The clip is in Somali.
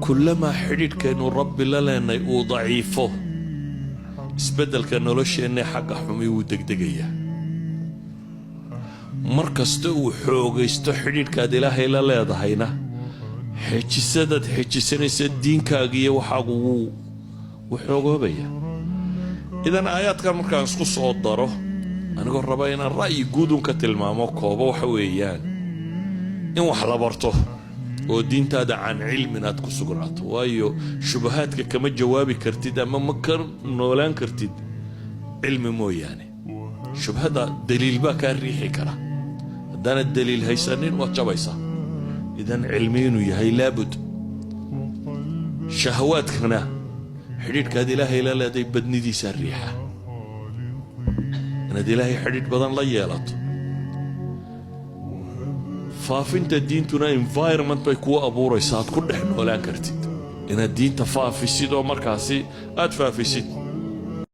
Kullamaa xidhiidhkaynu Rabbi la leenay uu daciifo, isbeddelka nolosheenna xagga xumi wuu degdegayaa. Mar kasta uu xoogaysto xidhiidhkaad Ilaahay la leedahayna, xejisadaad xejisanaysa diinkaaga iyo waxaagu wuu xoogoobaya. Idan aayaadkan markaan isku soo daro, anigoo raba inaan ra'yi guudun ka tilmaamo koobo, waxa weeyaan in wax la barto oo diintaada can cilmin aad ku sugnaato, waayo shubahaadka kama jawaabi kartid ama ma ka noolaan kartid cilmi mooyaane. Shubhada daliil baa kaa riixi kara. Haddaanad daliil haysanin, waad jabaysaa. Idan cilmi inuu yahay laabud. Shahawaadkana xidhiidhkaad Ilaahay la leeday badnidiisaa riixa, inaad Ilaahay xidhiidh badan la yeelato. Faafinta diintuna environment bay kuu abuuraysaa aad ku dhex noolaan kartid inaad diinta faafisid oo markaasi aad faafisid.